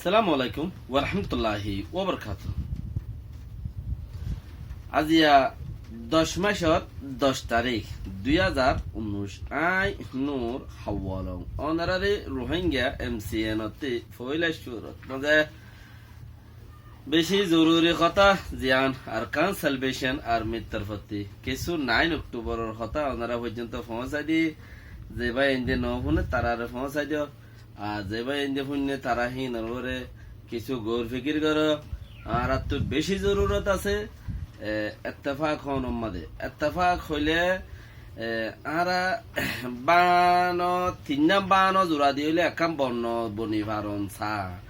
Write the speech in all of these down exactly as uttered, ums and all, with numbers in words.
Assalamu alaikum warahmatulláhi wabarakátuhu. Aziya doc macór doc tarík, dui házar unnúic. Añí Nur Hawalong. Ónoraré Ruáingga M C N ottú foóila cúrut mazé bicí zoruri hotá, ziyán Arakan Salvation Armyr torfóttu kissú nain Oktoboror hotá ónora foijjonto foóñsai di, ze bái ende no fúne, taráre foóñsai diyo. Ar ze bái ende fúne, tará híinor uore kissú gour fikir goró. Añáráttu bicí zorurot asé, e, ettefak honor mazé. Ettefak hoilé, e, añára báno, tinnán báno zura di óile ekkán bonno boni faron sa.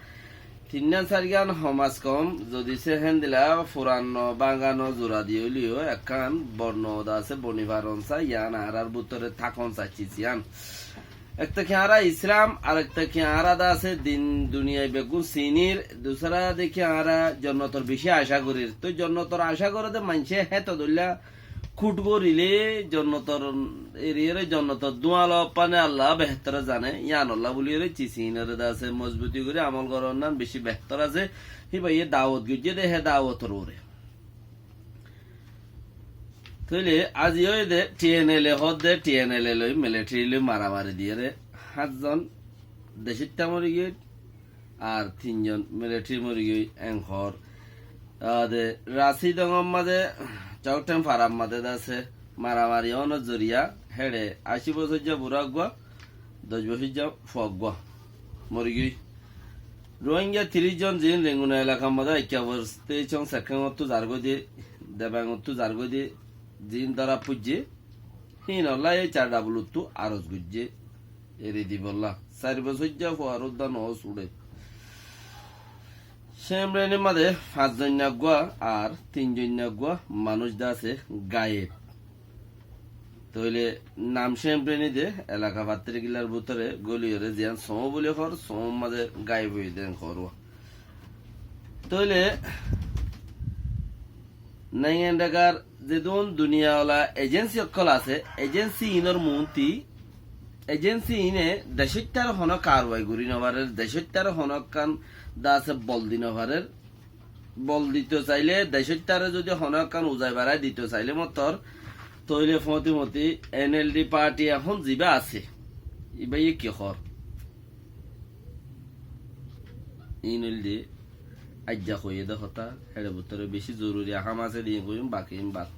Tinnán sairgán hom az hom, zodi se héndilla furanno bángano zura di óileyo ekkán bonno de asé boni faron sa, yián añárár bútore tákon saiccí siyán. Ekta ki añára Islam, ar ekta ki añára de asé din duniyai beggún sinir, dusára de ki añára jonnotor bicí acá gorír. Toi jonnotor acá goré de maincé héto dóilla kút goríle jonnotor eriyóre jonnotor dúañ loó fane Allah behétore zane, yíanolla bóliyóre cis híinore de asé mozbuti gorí amol goron nan bicí behétor asé. Híbaye dawot goijjé de hé dawotor uore. Tóile azi óiye de T N L A hoó de, T N L A loi military loi maramari diyére háñtzon decóitta mori giyói, ar tinzon military mori giyói, en hoór. Ade Rasidongor mazé, Cauthen farar mazé de asé, maramari ónor zoriya, héçe ací bosóijja bura eggúa, doc bosóijja fua eggúa mori giyói. Ruáingga tiríc zon ziín Renguna elakar mazé Aikkafor station Sekkengottú zargói de, Debangottú zargói de, ziín dóra foijjé, híinolla ei H R W ttu aros goijjé eri dibolla. Sair bosóijja fuar uddá noó suçé. Cemreni mazé fañs zoinna eggúa ar tin zoinna eggúa manúic de asé gaib. Tóile nam Cemreni de elaka fattirgillar bútore góliyóre ziyán soó bóli hoór, soór mazé gaib óiye de en hoór. Tóile Naingan Dhakar zedún duniyawala ejensi ókkol asé, ejensi iínor muúnti, ejensi iíne decóittar honó karwai gorí nofarér, decóittar honó ekkán de asé bol di nofarér. Bol dito sailé, decóittare zodi honó ekkán uzai barái dito sailé mottor, tóile fóti moti N L D party ehón zibá asé, ibáye ki hoór? Iín óilde aijja hoiyé de hotá, héçe bútore bicí zoruri ham asé de iín hoiyúm, baki iín bad.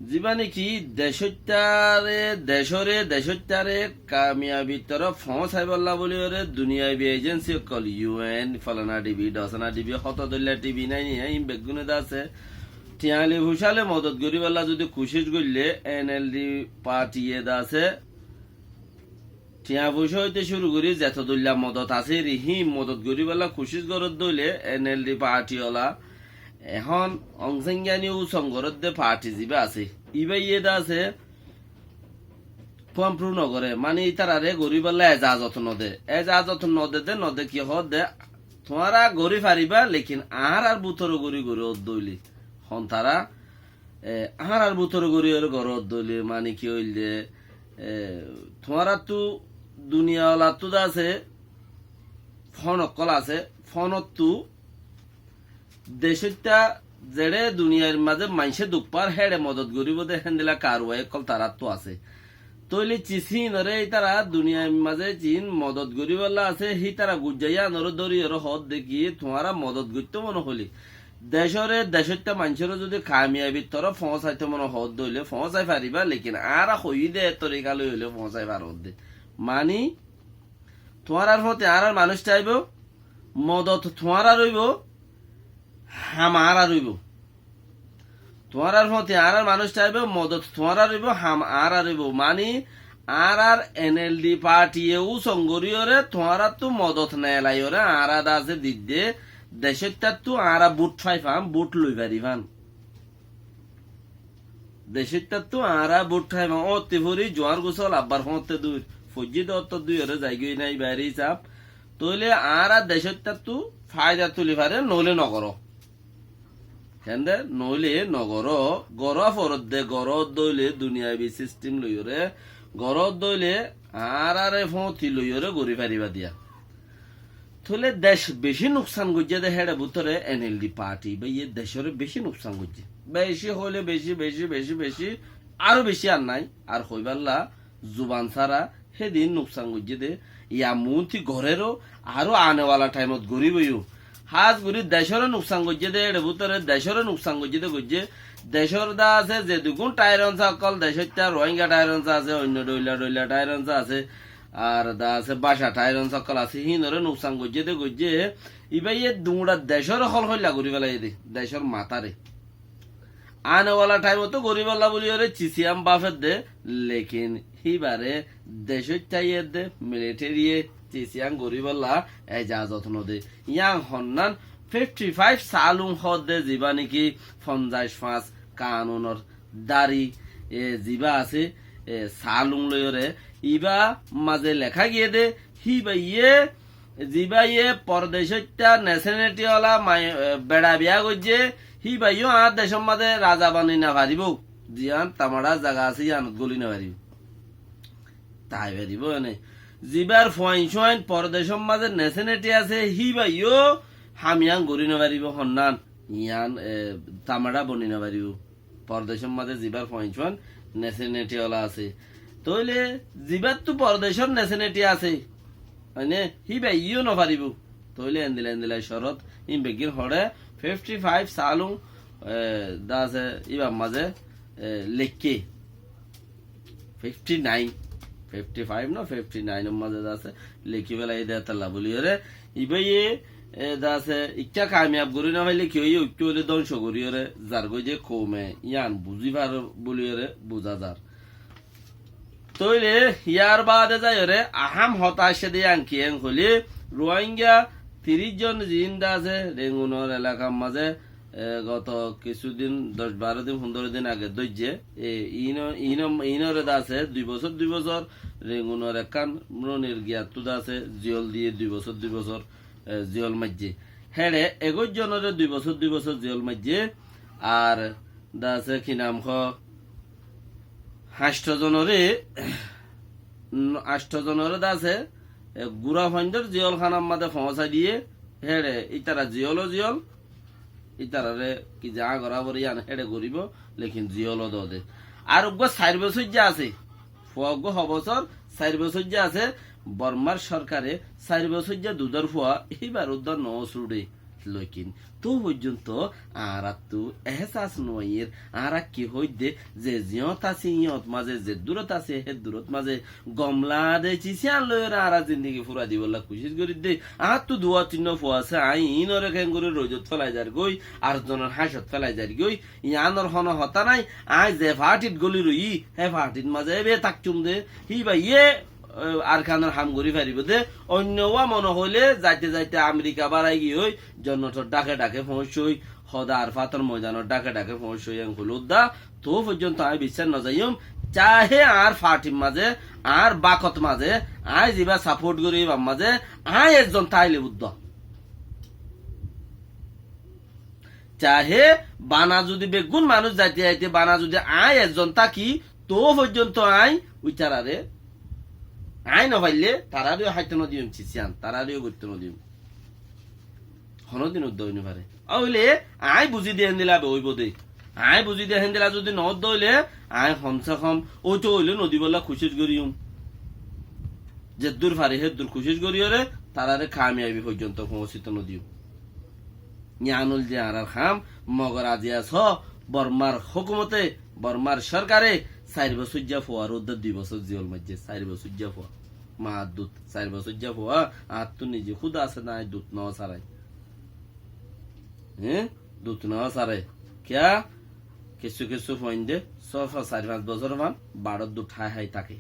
Zibá niki decóittare, decóre, decóittare kamiyabir torof foóñsaibólla bóliyoré duniyabi ejensi ókkol, U N, falana T V, dhosana T V, hoto dóilla T V nái ni, iín beggúne de asé. Thiañ li fucále modot goríbolla zudi kucíc goillé, N L D partyye de asé. Thiañ fucá óite cúru gorí zeto dóilla modot asé ri, híin modot goríbolla kucíc goródde óile N L D party ola. Ehón Aung San Suu Kyi ni usong goródde party zibá asé, ibáye de asé, puamprú nogoré, mani ítararé goríbolla ezazot node. Ezazot node de node ki hoódde, tuáñra gorí faribá, lekin añárar bútore gorí goródde óile. Hon tará, e, añárar bútore gorí goródde óile, mani ki óilde, e, tuáñrattú duniyawalattú de asé, fón ókkol asé, fónottú decóitta zeçé duniyair mazé maincé duk far héçe modot goríbo de héndilla karwai ókkol taráttu asé. Tóile cis híinoré ítara duniyair mazé ziín modot goríbolla asé, hítara guijja yíanoré dóriyoré hoódde ki, tuáñra modot goittó mone hoilé, decóre, decóitta maincóre zudi kamiyabir torof foóñsaitó mone hoódde óile foóñsai faribá, lekin añára hoiyí de toriká loi óile foóñsai farodde. Mani, tuáñrar fóti añárar manúic táibo, modot tuáñrar óibo, ham añárar óibo. Tuáñrar fóti añárar manúic táibo, modot tuáñrar óibo, ham añárar óibo. Mani, añárar N L D partyye usong goríyoré, tuáñrattú modot neelaiyoré, añára de asé didde, decóittattú añára bút fai fam, bút loi fari fam. Decóittattú añára bút fai fam, ótti fori, juañr gusól, abbar fóñtte dui, foijjí de óttor duiyoré zaigói nái baire hísab. Tóile añára decóittattú faida tuli fare, noóile nogoró. Kende, noóile nogoró, gorá foredde, goródde óile duniyabi system loiyoré, goródde óile añáráre fóti loiyoré gorí faribá diya. Tóile dec bicí nuksan goijjé dé héçe bútore N L D party íbaye decóre bicí nuksan goijjé. Bicí hoilé bicí, bicí, bicí, bicí, aró bicí ar nái, ar hoibálla zuban sára, hédin nuksan goijjé dé, yá muúnti gorér ó, aró anewala thaimot goríboiyó. Hás gorí decóre nuksan goijjé dé, éçe bútore decóre nuksan goijjé dé goijjé, decór dá asé, zedugún thairons ókkol, decóitta Rohingya thairons asé, oinno dhoilla dhoilla thairons asé, ar dá asé, báca thairons ókkol asé, híinoré nuksan goijjé dé goijjé, íbaye duñça decóre hol hoilla gorí felaiyé dé, decór matháre. Anewala thaimot goríbolla bóliyoré ciciam báfer dé, lekin híbaré decóitta yér dé, militariye ciciam goríbolla ejazot nodé. Yían honnán fifty five salung hoódde zibá néki fonzaic fañs kanunor dári, e, zibá asé, e, salung loiyoré, ibá mazé leká giyé dé, híbaye zibáye pordecóitta neseneti ola mai-, e, beça biyá goijjé, híbaiyó añár decór mazé raza bani nofaríbou. Ziyán tamaçá zaga asé, yíanot góli nofaríbou. Tái faríbou ene. Zibár fuain-cuain pordecór mazé neseneti asé, híbaiyó ham yían gorí nofaríbou honnán, yían, e, tamaçá boni nofaríbou. Pordecór mazé zibár fuain-cuain neseneti ola asé. Tóile zibáttu pordecór neseneti asé, mane, híbaiyó nofaríbou. Tóile endilla endilla corot, ín beggín hoçé fifty five salung, e, dá asé, íbar mazé, e, leikké. Fifty nine, fifty five no fifty nine or mazé dá asé, lekí felaiyé dé hétolla bóliyoré. Ibáye, e, dá asé, ikká kamiyab gorí nofailé ki óiye, uikká óile dóngco goríyoré zargói dé koume, yían buzí fare bóliyoré buzá zar. Tóile yar baade zaiyoré aham hotá aiccé dé yían ki en hoilé, Ruáingga tiríc zon ziín dá asé, Rengunor elakar mazé, e, goto kissú din, doc baró din, fundóro din age dóijje, e, iíno-, iíno-, iínoré dá asé, dui bosór, dui bosór, Rengunor ekkán mronir giyattú dá asé, ziyól diyé dui bosór, dui bosór, e, ziyól maijjé. Héçe egóic zonoré dui bosór, dui bosór ziyól maijjé, ar dá asé ki nam hoó, añctho zonoré, añctho zonoré dá asé, e, gura faindór ziyól hánar mazé foóñsai diyé, héçe ítara ziyóló ziyól, ítararé ki za gorá foré yían héçe goríbou, lekin ziyóló dóde. Ar uggúa sair bosóijja asé, fua uggúa ho bosór, sair bosóijja asé, Bormar sorkare sair bosóijja dudór fua, híbar uddúa no suçé. Lekin tóu foijjonto añáráttu ehsas no aiyér, añára ki hoiddé, ze ziyót así yíñot mazé, ze durot así hé durot mazé, gom lade cisiyán loiyóre añára zindigi fura dibolla kucíc gorídde. Añáttu duwá tinnúa fua asé, aññí iínoré keéngorí roidot félai zargói, ar zonor háñcot félai zargói, yiánor honó hotá nái, aññí ze faáthit góli roiyí, hé faáthit mazé ebe tákcum de, híbayé, e, Arkanor ham gorí faribóu de, oinno wá mone hoilé zaite zaite Amerika bárai giyói, jonnotor dháke dháke foóñiccói, hoda Arfátor moidanor dháke dháke foóñiccói, en hoilé uddá, Tóu foijjonto aññí biccác nozaiyum, cahe añár fathir mazé, añár bakot mazé, aññí zibá sapót gorí íbar mazé, aññí ezzon táile uddá. Cahe bana zudi beggún manúic zaite zaite bana zudi aññí ezzon táki, tóu foijjonto aññí uitararé, aññí nofaillé, tarareyó háito nodiyum, cisiyán, tarareyó goitto nodiyum. Honódin uddá ói nofaré. Óile, aññí buzí de héndilla be óibo de. Aññí buzí de héndilla zudi no uddá óile, aññí hom se hom óito óile nodibólla kucíc goríyum. Zeddúr fari héddúr kucíc goríyoré, tararé kamiyabi foijjonto foóñsito nodiyum. Yián óilde añárár ham, mogor aziya só, Bormar hókumote, Bormar sorkare, sair bosóijja fuaré uddá dui bosór ziyól maijjé, sair bosóijja fua. Maár dut, sair bosóijja fua, añáttu nize húda asé dé aññí dut no sarai. Eé? Dut no sarai. Kiyá? Kessú kessú fuainde, só fa-, sair fañs bosór fán, baçór dut hái hái táke.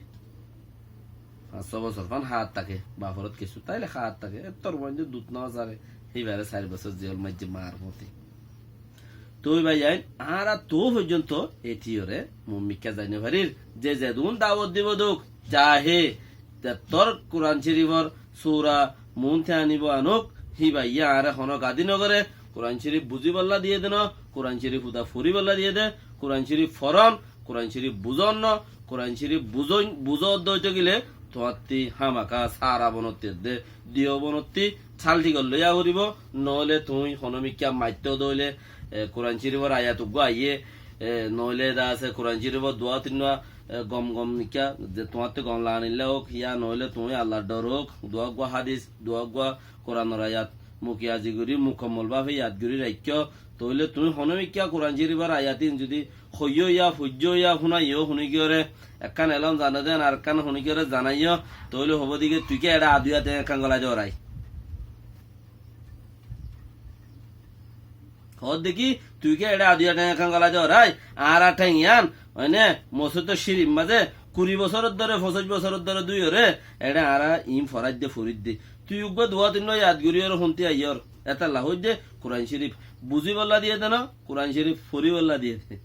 Fañs só bosór fán háat táke, baforot kessú táile háat táke. Ettór fuainde dut no sarai, híbaré sair bosór ziyól maijjé maar foti. Toi báiyain, añára tóu foijjonto etiyóre muúmikká zai nofarir, ze zedún dawot dibo douk, cahe zettór Kuran Córifor sura muúnte anibó anouk, híbayé añáre honó gadi nogoré, Kuran Córif buzíbolla diyé de no, Kuran Córif huda foribólla diyé de, Kuran Córif foron, Kuran Córif buzon no, Kuran Córif buzon, buzó de óito gile, tuáñtti hámaka sára bonotti edde, diyo bonotti, Sálthíkor loiya foribó, noóile tuñí honómikká maittóu de óile, e, Kuran Córifor ayat uggúa aiyé, e, noóile de asé Kuran Córifor duwá tinnúa, e, gom gom mikká, ze tuáñttú gom laganilla óuk, yá noóile tuñí Allar dhor óuk, duwá uggúa hádis, duwá uggúa Kuranor ayat, muki azi gorí, mukammol báfe yad gorí raikkó, toóile tuñí honómikká Kuran Córifor ayat ín zudi hoiyó ya, foijjó ya, fúnaiyó, fúni giyóre ekkán elóm zane de, ar ekkán fúni giyóre zanaiyó, toóile hobó de ki, tui ki eçé adúya teng ekkán golai de orai? Hoódde ki, tui ki eçé adúya teng ekkán golai de orai? Añára teng yián, oine, mosóidor círif mazé kuri bosóror dóre, foñsíc bosóror dóre dúiyore, eçé añára iín foráidde, forídde. Tui uggúa duwá tinnúa yad goríyore fúnti aiyór. Étalla hoóidde, Kuran Córif buzíbolla diyé de no, Kuran Córif foríbolla diyé de.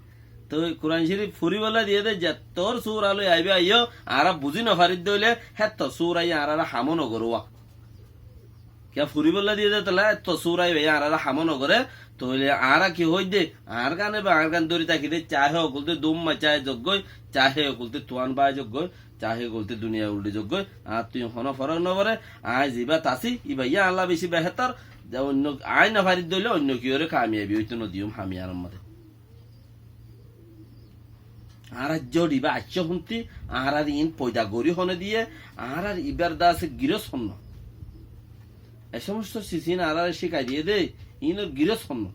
Toi Kuran Córif foríbolla diyé de, zettór súra loi aibá aiyó, añára buzí nofarídde óile, héttor súraye añáráre hamó nogorówa. Kiyá foríbolla diyé de tolla, héttor súraye bái añáráre hamó nogoré, toóile añára ki hoóidde, añár gane ba añár gane dóri tákide, cahe ókkol de dúmma cahe zoggói, cahe ókkol de tuán bái zoggói, cahe ókkol de duniya uldhi zoggói, añáttu honó forók noforé, aññí zibát así, íbayé añálla bicí behétor, ze oinno, aññí nofarídde óile oinno kiyóre kamiyabi óito nodiyúm hamiyanor modé. Añárar zodi ibá aiccé fúnti, añárar iín foida gorí hone diyé, añárar ibár de asé girós honnúa. E somosto sis iín añáráre cíkai diyé dé, iínor girós honnúa.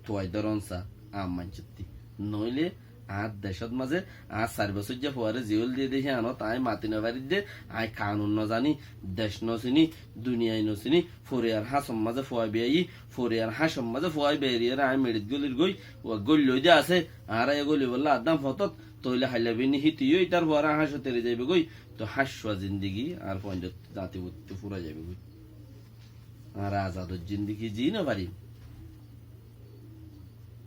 Tuai dóron sa, aam maincótti. Noóile añár decót mazé, añár sair bosóijja fuaré zeól diyé dé, híanot aññí mati nofarídde, aññí kanun nozaní, dec nosiní, duniyai nosiní, foriyar háñsor mazé fua biyaiyí, foriyar háñcor mazé fua biyaiyíre aññí meçit gólir gói, uá góilloi de asé, añára e gólibolla addám fotót, toóile hailla bini híti yó itar fuaré háñco teri zaiboi gói, toóu háñcua zindigi añár fuaindot zati bottú fúrai zaiboi gói. Añára azador zindigi zíi nofarim.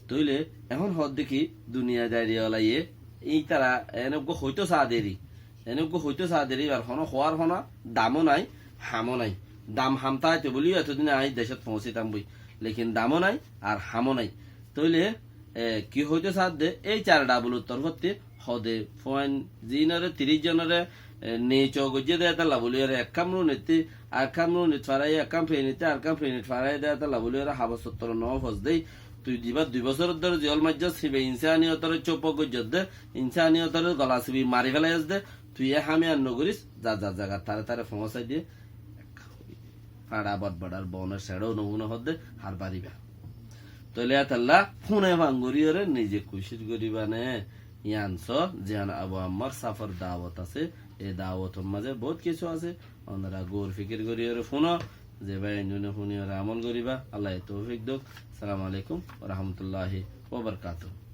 Toóile ehón hoódde ki duniyadari olaye, ítara ene uggúa hoitó saá deri, ene uggúa hoitó saá deri, ibar honó hoóar honó damó nai, hamó nai. Dam ham táito buli etodin aññí decót foóñsitam boi, lekin damó nai ar hamó nai. Toóile e, ki hoitó saádde, ei cair dhabulor torfótti hode fuain ziínoré tiríc zonoré, e, neco goijjé de étalla buliyóre ek kamrunittí ar kamrunit faraiyé, ek kam fenittí ar kam fenit faraiyé de étalla buliyóre habor sottor noó fos dé. Tui zibá dui bosóror dóre ziyól maijjós, híba insaniyotoré cóupak goijjós de, insaniyotoré gola sibi mari félaiyós de, tui e ham yián nogorís, za, za, zagat tare tare foóñsai de. Faça botbaçar bonor seçó nofúno hoódde harbariba. Tóile étalla fúne fangoriyóre nize kucíc goríba né. Yián só, ziyán Abu Ammar Sáfor dawot asé, e dawotor mazé boóut kessú asé. Onora gour fikir goríyóre fúno, ze bái endune fúniyóre amol goríba. Allaye toufik douk. Assalamu alaikum wa rahmatullahi wa barakatuhu.